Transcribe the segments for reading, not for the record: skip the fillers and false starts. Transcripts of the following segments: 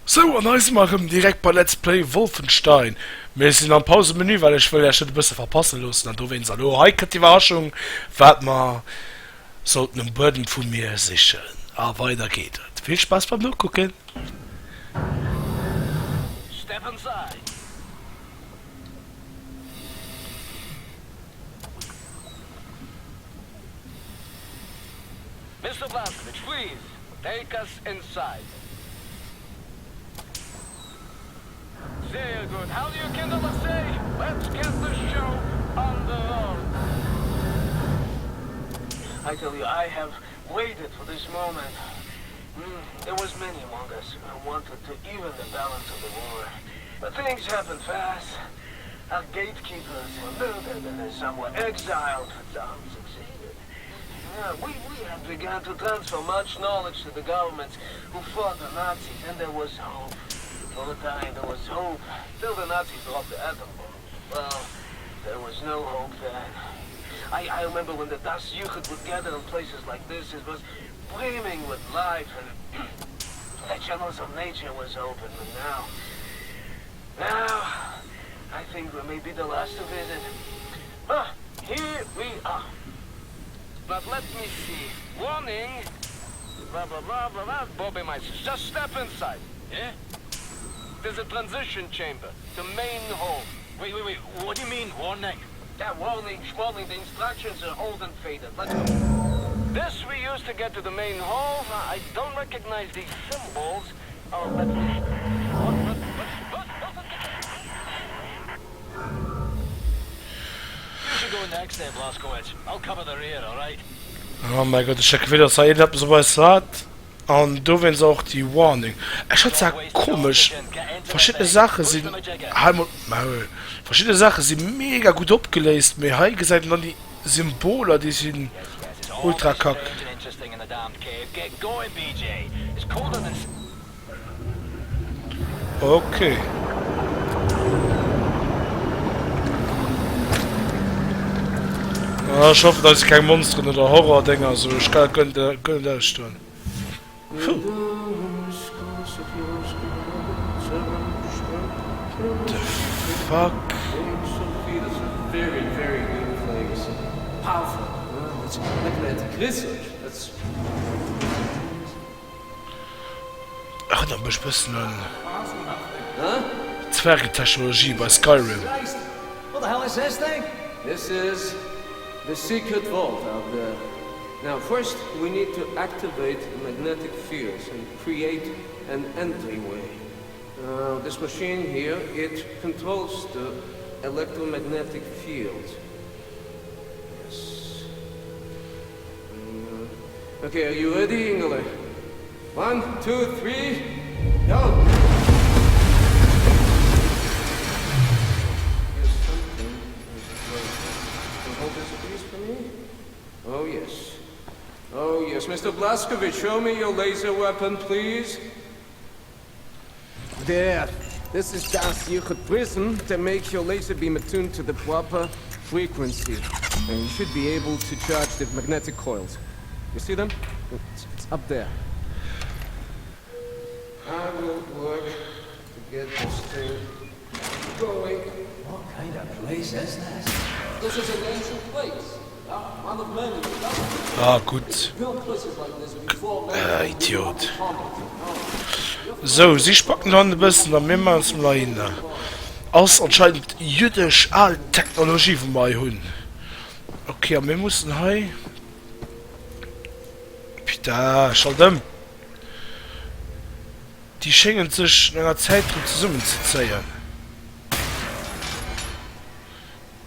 Sou, an hei si mer erëm direkt bei Let's Play Wolfenstein. Mir sinn am Pausemenü, well ech wëll Iech net e bësse verpasse loossen an dowéinst elo hei kënnt d'Iwwerraschung, wat mer sollten um Buedem vum Mier sichen. A weider geet et. Vill Spaass beim Nokucken! Step inside. Mister Blazkowicz, please take us inside. Sehr gut. How do you Kinderlach say? Let's get the show on the road. I tell you, I have waited for this moment. Mm, there was many among us who wanted to even the balance of the war. But things happened fast. Our gatekeepers were murdered and some were exiled, but some succeeded. Yeah, we, we had begun to transfer much knowledge to the governments who fought the Nazis, and there was hope. For a time, there was hope, till the Nazis dropped the atom bomb. Well, there was no hope then. I, I remember when the Das Jugend would gather in places like this, it was brimming with life, and the channels of nature was open, but now... Now, I think we may be the last to visit. Ah, here we are. But let me see. Warning! Blah, blah, blah, blah, blah. Bobby Mice, just step inside. Yeah? There's a transition chamber. The main hall. Wait, wait, wait. What do you mean, warning? That warning, schwarning, the instructions are old and faded. Let's go. This we use to get to the main hall. I don't recognize these symbols. Oh, let me... What, what, what, what, what, You should go next then, Blazkowicz. I'll cover the rear, all right? Oh mäi Gott, ech hat gewinnt, dass hei iergendeppes op eis waart. An dowéinst och déi Warning. Ech fannen zwar komesch, verschidde Saache sinn hei mol, Maul, verschidde Saache si mega gutt opgeléist, mee hei gesäit een dann déi Symboler, déi sinn ultra kack. Ok. Ah, ech hoffen, dass keng Monsteren oder Horror-Dénger sou. Ech kann dat guer net ausstoen. Puh. The fuck? Erënnert mech bëssen un Zwergentechnologie bei Skyrim. The secret vault out there. Now first we need to activate the magnetic fields and create an entryway. Uh, this machine here, it controls the electromagnetic field. Yes. Uh, okay, are you ready, Ingele? One, two, three, go! Here's something. Can hold this please for me? Oh, yes. Oh, yes. Mr. Blazkowicz, show me your laser weapon, please. There. This is Das Jugend Prism to make your laser beam attuned to the proper frequency. And you should be able to charge the magnetic coils. You see them? It's, it's up there. I will work to get this thing going. What kind of place is this? This is an ancient place. One of many. Ah, gutt. Built places like this before Ah, Idiot. Sou, si spacken dann e bëssen a mir maachen es mol heihinner. Ass anscheinend jüddesch al Technologie, wou mer hei hunn. Okay, a mir mussen hei... Putain, schalt ëm! Déi schéngen sech no enger Zäit rëm zesummen ze zéien.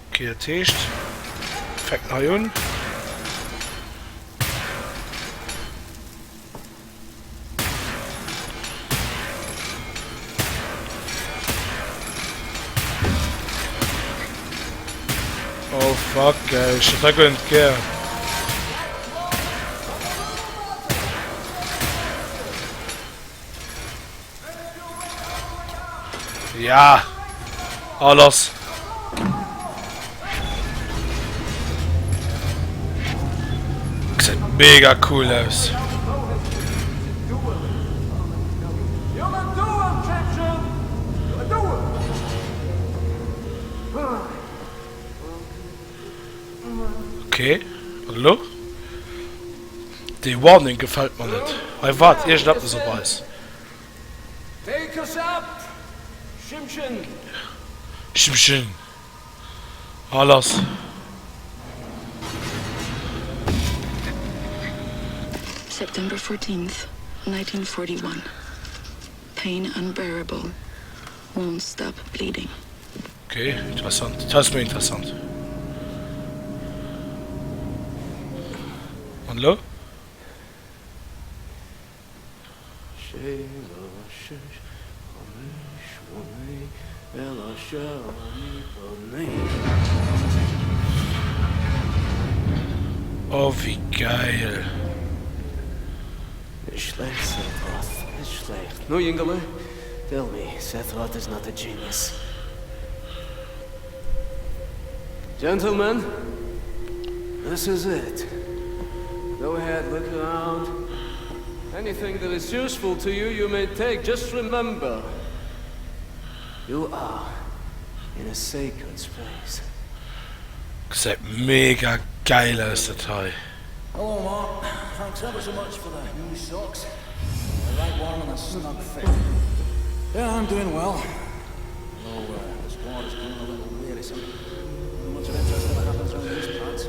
Ok, dat heescht, fänken hei un. Oh fuck, ey, ech hätt dat guer net gär. Ja! A lass! Gesäit mega cool aus. Okay, an elo? Dee Warning gefält mer net. Hei waart iergendeppes op eis. Take us up, Schimmchen! Schimmchen! A lass! September 14th, 1941. Pain unbearable. Won't stop bleeding. Ok, interessant. Dat ass méi interessant. An elo? Oh wéi geil. Nicht schlecht, Seth Roth. Nicht schlecht. No, Yingele? Tell me, Seth Roth is not a genius. Gentlemen, this is it. Go ahead, look around. Anything that is useful to you, you may take. Just remember, you are in a sacred space. Gesäit mega geil aus dat hei. Hello Mark, thanks ever so much for the new socks. The right one and a snug fit. Yeah, I'm doing well. Although uh, this war is growing a little wearisome. Not much of interest ever happens around these parts.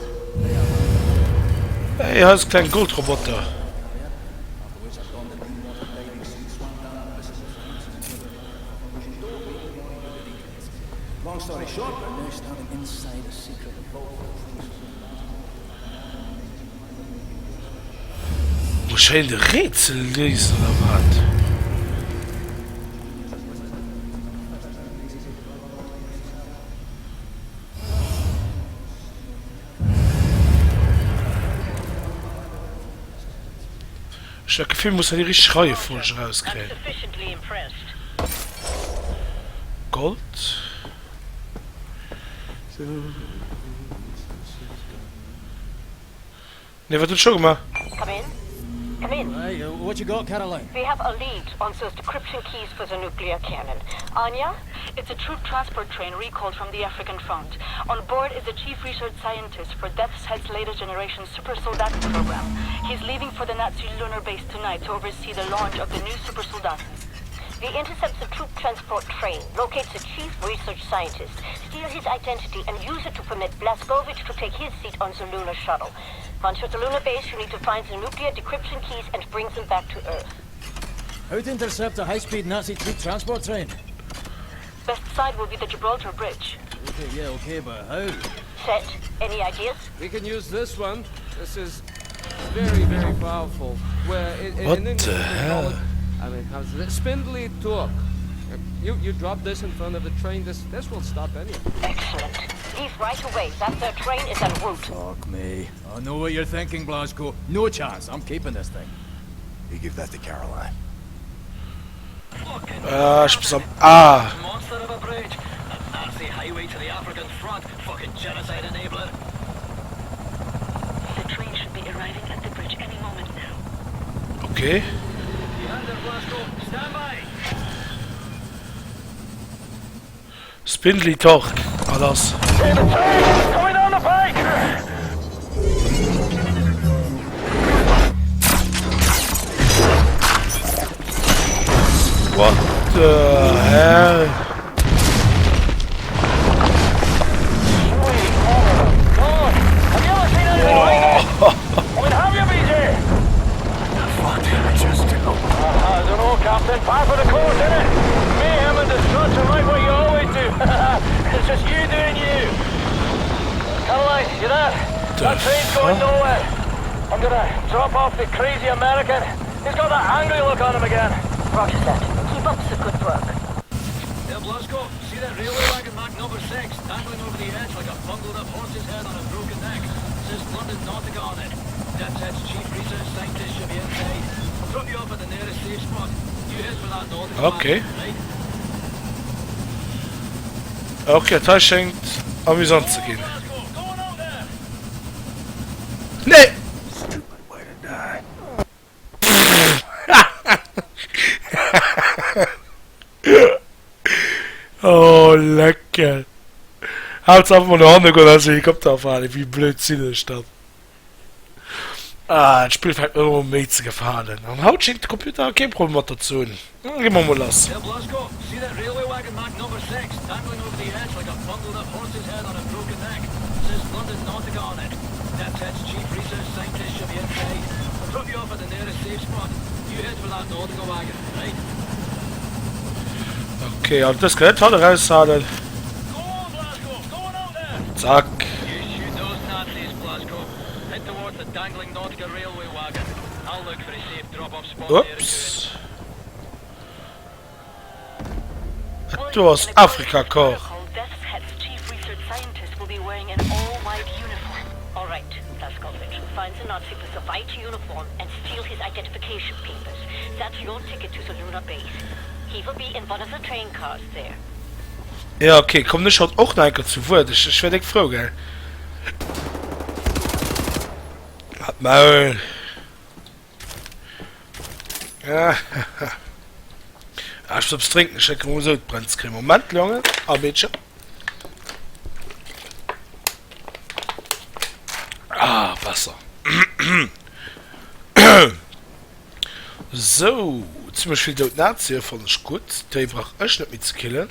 Hey, hei ass e klenge Goldroboter. Long story short, we're now standing inside a secret vault. Muss ech hei de Rätsel léisen oder wat? Ech hunn dat Gefill, muss hei déi richteg Reiefolg erauskréien. Gold. Nee, wat huet scho gemaach? Come in. Come in. Hey, uh, what you got, Caroline? We have a lead on those decryption keys for the nuclear cannon. Anya? It's a troop transport train recalled from the African front. On board is the chief research scientist for Death's Head's latest generation super soldat program. He's leaving for the Nazi lunar base tonight to oversee the launch of the new super soldaten. We intercept the troop transport train, locate the chief research scientist, steal his identity and use it to permit Blazkowicz to take his seat on the lunar shuttle. Once you're at the lunar base, you need to find the nuclear decryption keys and bring them back to Earth. How to intercept a high-speed Nazi troop transport train? Best side will be the Gibraltar Bridge. Okay, yeah, okay, but how? Set, any ideas? We can use this one. This is very, very powerful. Where in, in, What in English the they call hell? it, I mean, how's it? Spindly torque. You you drop this in front of the train, this this will stop anything. Excellent. Leave right away. That third train is en route. Fuck me. I know what you're thinking, Blasco. No chance. I'm keeping this thing. You give that to Caroline. Ah, ech muss am Ah! Monster of a bridge. A Nazi highway to the African front. Fucking genocide enabler. The train should be arriving at the bridge any moment now. Okay. Stand by. Spindly Torque. A lass. Hey, the train! Coming down the pike! What the hell? Sweet mother of God! Have you ever seen anything like this? I mean, have you, BJ? The fuck did I just do? Uh, I don't know, Captain. Par for the course, innit? Mayhem and destruction, right what you always do. it's just you doing you. Caroline, you there? The That train's going fuck? nowhere. I'm gonna drop off the crazy American. He's got that angry look on him again. Roger that. Keep up the good work. Hey, Blasco, see that railway wagon marked number six, dangling over the edge like a bungled up horse's head on a broken neck. Says London Nautica on it. Death's Head's chief research scientist should be inside. I'll drop you off at the nearest safe spot. You head for that Nautica Okay. wagon, right? Okay, dat hei schéngt amüsant ze ginn. Blasco, going out there! Nee! Stupid way to die. Oh, lecker. Haaptsaach einfach mol no hanne goen aus dem Helikopter erfalen, wéi blöd sinn ech dann? Ah, d'Spill fänkt mir ëmmer méi ze gefalen. An haut schéngt de Computer kee Problem mat der ze hunn. Gi mer mol lass. Herr Blazko, see that railway wagon marked number 6 dangling over the edge like a bungled up horse's head on a broken neck? Says London Nautica on it. Death's Head's chief research scientist should be inside. I'll drop you off at the nearest safe spot. You head for that Nautica wagon, right? Okay, an dës kann net hatt eraushalen. Go on, Blazko! Go on out there! Zack. You shoot those Nazis, Blazko. Head towards the dangling Nautica railway wagon. I'll look for a safe drop-off spot nearer to it. Ups. Dat do ass Afrikakorps. Death's Head's chief research scientist will be wearing an all-white uniform. All right, Blazkowicz. Find the Nazi with the white uniform and steal his identification papers. That's your ticket to the lunar base. He will be in one of the train cars there. Ja ok, kommen ech haut och nach eng Kéier zu Wuert. Ech, ech wär déck frou, gell. Halt d'Maul. Ah, ech muss eppes drénken, ech schénge mol esou d'Brenn ze kréien. Moment, Jongen a Meedchen. Ah, besser. Sou, zimmlech vill dout Nazien, fannen ech gutt. Déi brauch ech net méi ze killen.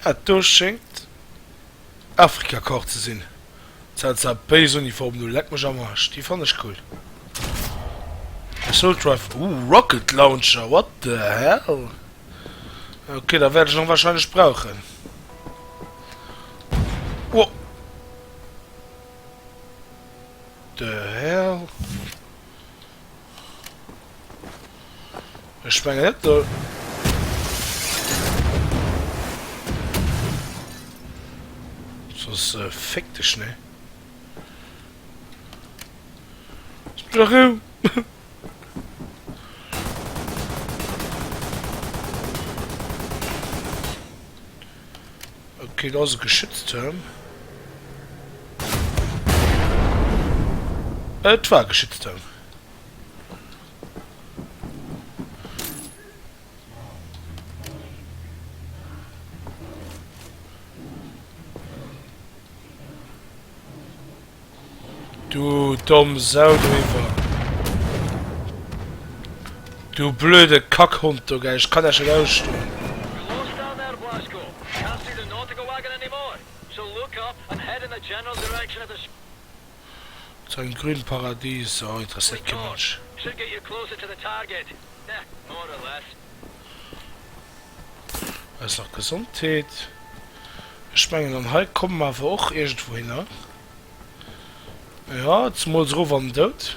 Dat do schéngt Afrikakorps ze sinn. Zelt béis Uniform do, leck mech am Arsch, déi fannen ech cool. Assault Rifle, ooh Rocket Launcher, what the hell? Ok, da wäert ech nach wahrscheinlech brauchen. Wow. The hell? Ech mengen net do. Soss féck dech, ne? Okay, do ass e Geschützturm. Et war e Geschützturm. Du domm Sau driwwer. Du blöde Kackhond do, gell, ech kann dech net ausstoen. You're lost down there, Blazko. Can't see the Nautica wagon anymore. So look up and head in the general direction of the Zu engem grünen Paradies, oh, interesséiert kee Mënsch. Should get you closer to the target. Eh, more or less. Hei ass nach Gesondheet. Ech mengen, an hei komme mer awer och iergendwou hinner. Ja, zemools erof an den Doud.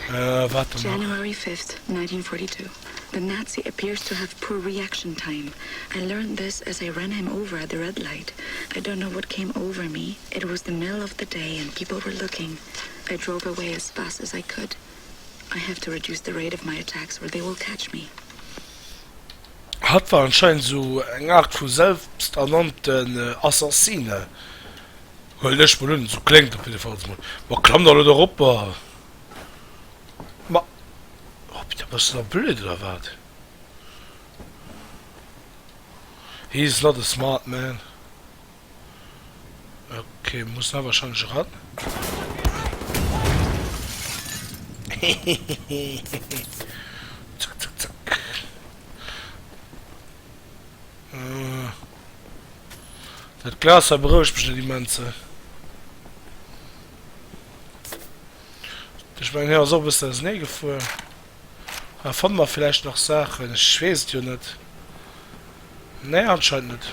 Äh, warte nach. January 5th, 1942. The Nazi appears to have poor reaction time. I learned this as I ran him over at the red light. I don't know what came over me. It was the middle of the day and people were looking. I drove away as fast as I could. I have to reduce the rate of my attacks or they will catch me. Hatt war anscheinend sou eng Art vu selbsternannten Assassine, huelen ech mol un, sou kléngt op jiddefalls mol. Ma klamm der elo do eropper! Ma, oh putain, bass de da blöd oder wat? He is not a smart man. Ok, muss da wahrscheinlech eran. Zack, zack, zack. Äh. Dat Glas hei berouegt mech net immens. Ech mengen, hien ass och e bëssen ausenee gefuer. Hei fanne mer villäicht nach Saachen, ech weess et jo net. Nee, anscheinend net.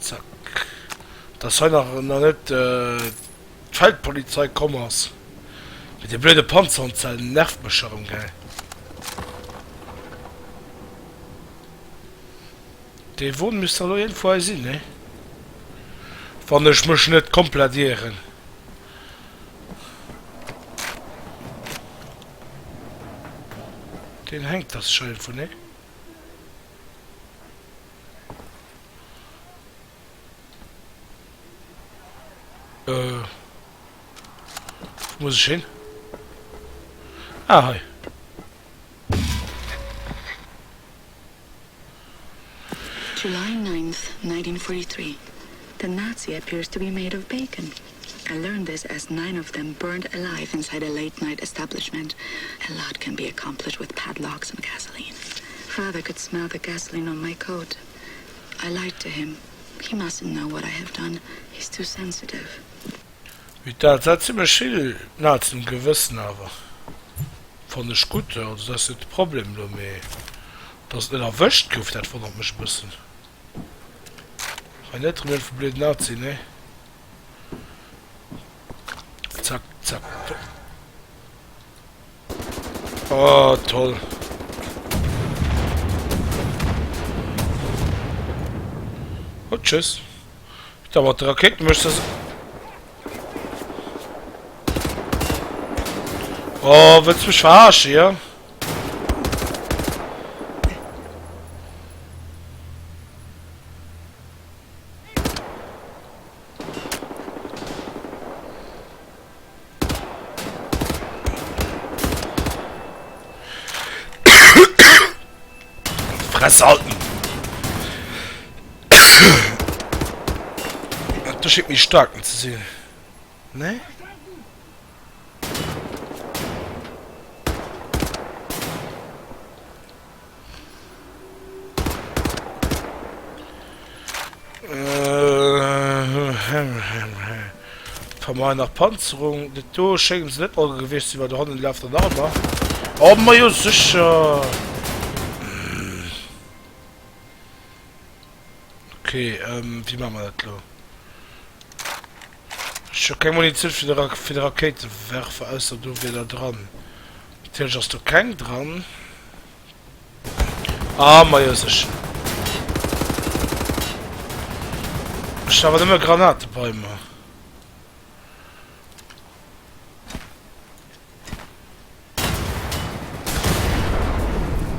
Zack. Dass hei nach nach net d'Feldpolizei komm ass. Mee dee blöde Panzerhondzell nervt mech erëm, gell. Dee Won misst dach elo iergendwou hei sinn, nee? Wann ech mech net komplett ieren. Deen hänkt da sécher iergendwou, nee? Äh. Wou muss ech hin? Ah, hei. July 9th, 1943. The Nazi appears to be made of bacon. I learned this as nine of them burned alive inside a late-night establishment. A lot can be accomplished with padlocks and gasoline. Father could smell the gasoline on my coat. I lied to him. He mustn't know what I have done. He's too sensitive. Vital, dat zimlech vill Nazien um Gewëssen awer fannen ech gutt, also dat ass net de Problem elo, mee dass et net erwëscht gouf, dat wonnert mech e bëssen. Hei net rëm een vum blöden Nazi, nee. Zack, zack. Oh, toll. Oh, tschüss. Da mat de Rakéiten mécht das. Oh, wëlls du mech verarschen, ja? Fresse halten! Dat schéngt méi staark ze sinn. Ne? Vermei nach Panzerung. Dat do schéngen se net all gewiescht sinn, well do hannen läuft der nach ëmmer. Oh ma jo sécher! Okay, ähm, wéi maache mer dat lo? Ech hu keng Munitioun fir de Ra fir de Rakéitewerfer, ausser do wier der dran. Natierlech ass do keng dran. Ah, majo sécher. Ech hunn awer nëmme Granate bei mer.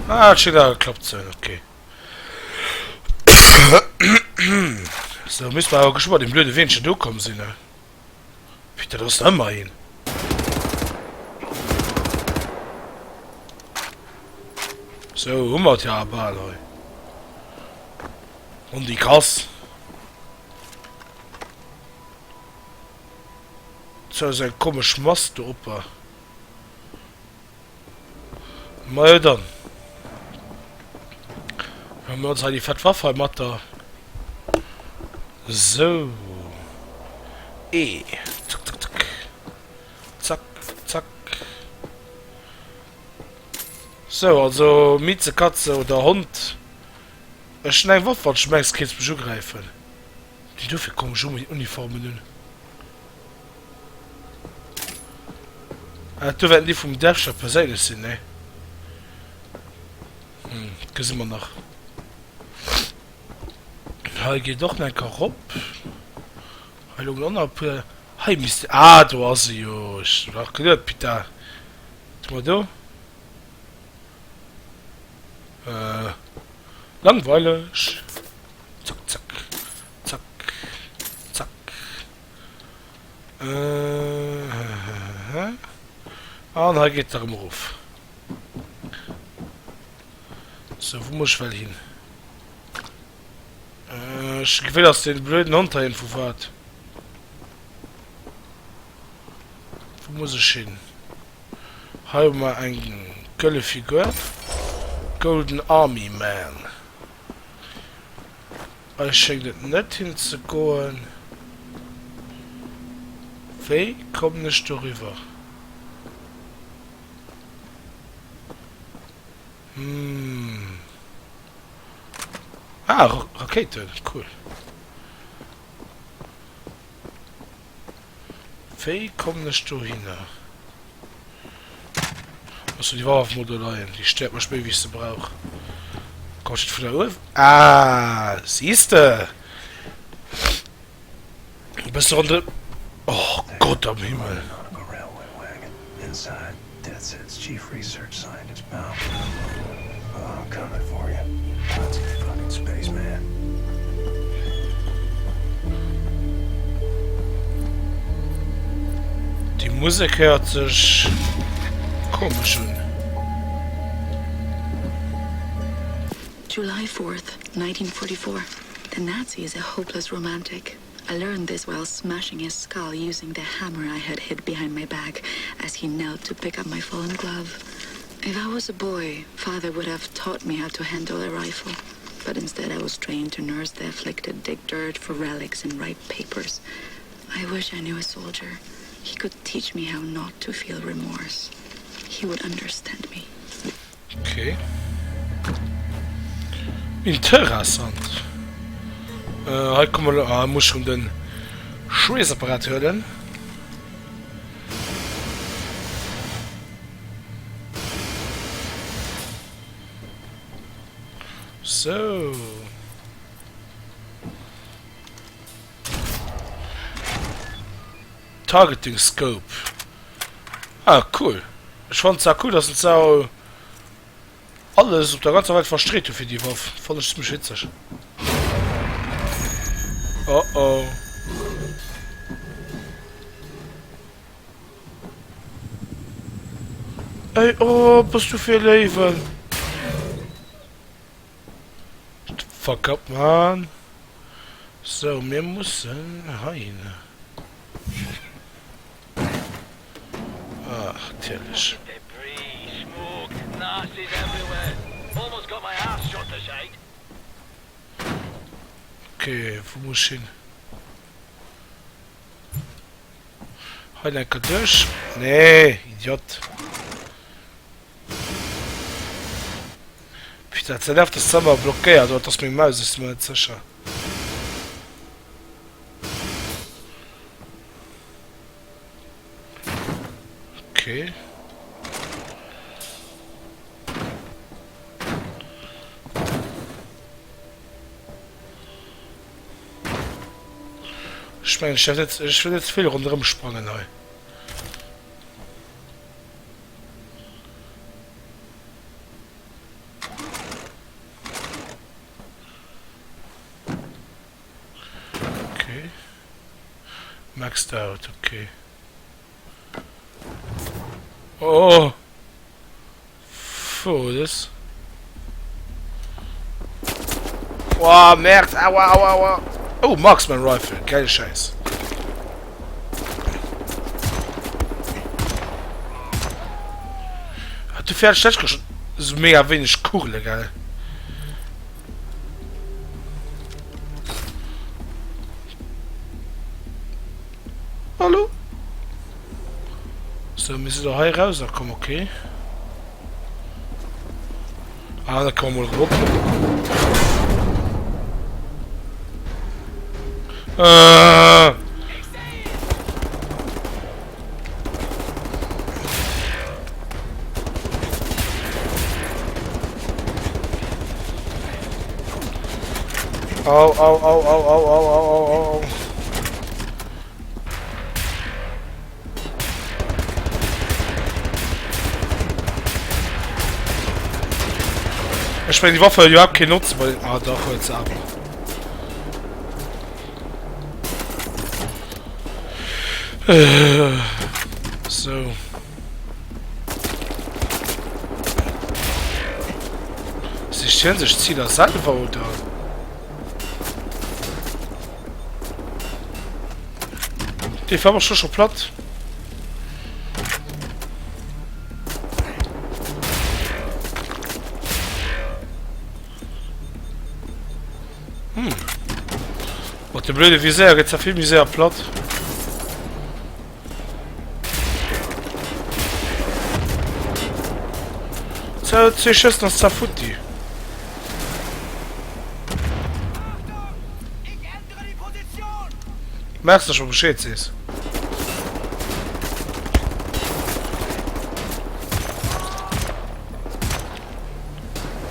Ah, et schéngt awer geklappt ze hunn, okay. Sou, misst mer awer geschwë bei deem blöde Weenchen do komm sinn, ne? Putain, do ass der ëmmer een. Sou, hu mer et jo awer bal hei. Hon déi krass. Sou, ass eng komesch Mask do oppe. Majo dann. Hu mir ons hei déi fett Waff hei mat der. Sou. E. Zack, zack, zack. Zack, zack. Sou, also Mieze, Katze oder Hond. Ech hunn eng Waff, wann s du mengs, kéints mech ugräifen. Déi do fir komesch Uniformen un. Ah, do wäerten déi vum Däffcher perséinlech sinn, ne? Hm, gesi mer nach. Hei geet och nach eng Kéier erop. Hei loungen och nach e puer. Hei misst. Ah, do ass e jo. Ech hunn nach geduet, putain. Wat hu mer do? Äh, langweileg. Zack, zack, zack, zack. Äh, an hei geet et erëm erof. Sou, wou muss ech well hin? Äh, ech gewinn ass den blöden Hond hei vu wat. Wou muss ech hin? Hei hu mer eng gëlle Figur. Golden Army Man. Hei schéngt et net hin ze goen. Wéi kommen ech doriwwer? Hm. Ah, Rakéiten, cool. Wéi kommen ech dohinner? Loosse déi Waff mol do leien. Déi stéiert mech méi wéi ech se brauch. Komm ech vun der uewen? Ah, siehs de! E bësse ronderëm. Oh Gott am Himmel! Déi Musek héiert sech komesch un. July 4th, 1944. The Nazi is a hopeless romantic. I learned this while smashing his skull using the hammer I had hid behind my back as he knelt to pick up my fallen glove. If I was a boy, father would have taught me how to handle a rifle. But instead I was trained to nurse the afflicted, dig dirt for relics and write papers. I wish I knew a soldier. He could teach me how not to feel remorse. He would understand me. Okay. Interessant. Äh, hei komme mer, ah, muss schon den Schweessapparat huelen. So. Targeting Scope. Ah, cool. Ech fannen zwar cool, dass se zwar alles op der ganzer Welt verstreet hu fir déi Waff. Fannen ech zimmlech witzeg. Oh oh. Ey, oh, bass du fir e Léiwen? Shut the fuck up, man. So, mir mussen heihin. Ah, natierlech. Okay, wou muss ech hin? Hei enker duerch. Nee, Idiot. Putain, dat nervt, dass d'Zëmmer blockéiert, oder dass meng Maus, ech si mer net sécher. Okay. Ech mengen, ech däerf net, ech wëll net ze vill ronderëm sprangen hei. Okay. Maxed out, okay. Oh! Fodes. Boah, Merd! Aua, aua, aua! Oh, Marksman Rifle, geile Scheiß. Ah, du fährst schon so mega wenig Kugel, geil. Hallo? So, mir sinn hei rauskomm, okay. Ah, da kann man mal rop. Äh. Au, au, au, au, au, au, au, au, au, au. Ech mengen déi Waffe huet iwwerhaapt keen Notze bei ah dach huet se awer. Sou. Sicht hien sech d'Ziler selwer oder? Dee war awer scho platt. Hm. Mat dem blöde Viséier geet zwar vill méi séier platt. Zou, zwee Schëssen ass zwar futti. Merci, dass du mer Bescheed sees.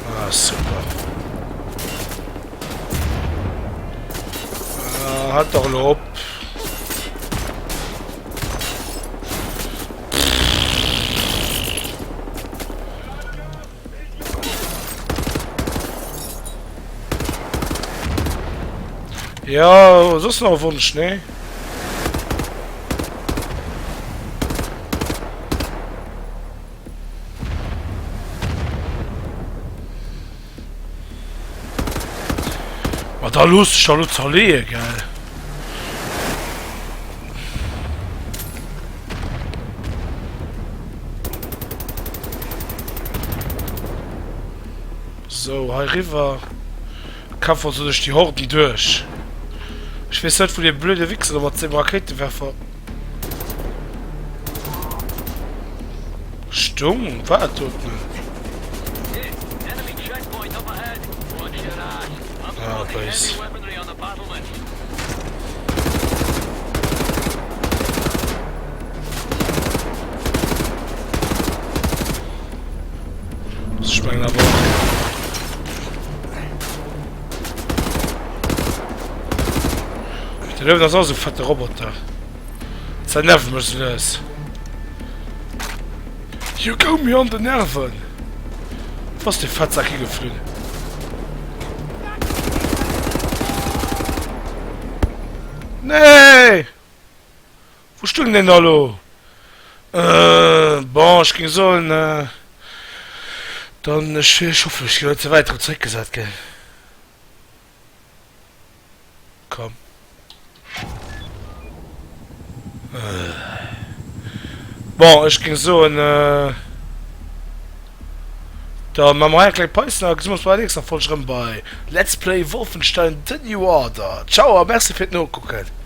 Ah, super. Ah, halt doch elo op. Ja, soss nach e Wonsch, nee? Ma da looss dech da lo zerleeë, gell? Sou, hei riwwer. Kämpfen ons duerch déi Horden duerch. Ech weess net, wou dee blöde Wichser do mat sengem Rakéitewerfer stung. War dat doten? Ah, béis. Ech mengen awer och. Den Uewen ass och esou fette Roboter. Ze nerven mech sou lues. You go me on the Nerven. Wou ass dee Fettsak higeflunn? Nee! Wou stung deen da lo? Bon, ech géing soen, dann, ech hoffen, ech ginn net ze wäit erëm zeréckgesat ginn. Komm. Bon, ech géing soen, da maache mer hei eng kleng Paus an da gesi mer ons bei der nächster Folg erëm bei Let's Play Wolfenstein, The New Order. Ciao a Merci fir d'Nokucken.